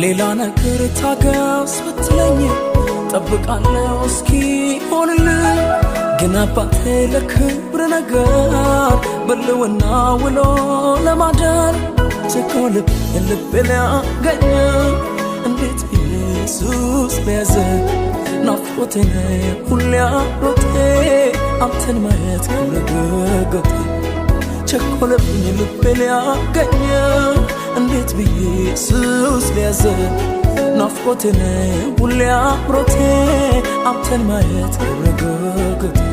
ሌላ ነገር ታገስ ብትለኝ ጠብቃለሁ እስኪሆንልኝ፣ ግን አባቴ ለክብር ነገር በልውና ውሎ ለማደር ቸኮልብ የልቤ ሊያገኝ እንዴት ኢየሱስ ሊያዘ ናፍቆቴን ሁሌ አምሮቴ አንተን ማየት ክብረ ገገቴ ቸኮለብኝ ልቤ ሊያገኝ እንዴት ብዬ ኢየሱስ ሊያዘ ናፍቆቴን ሁሌ አምሮቴ አንተን ማየት ክብረ ገገቴ።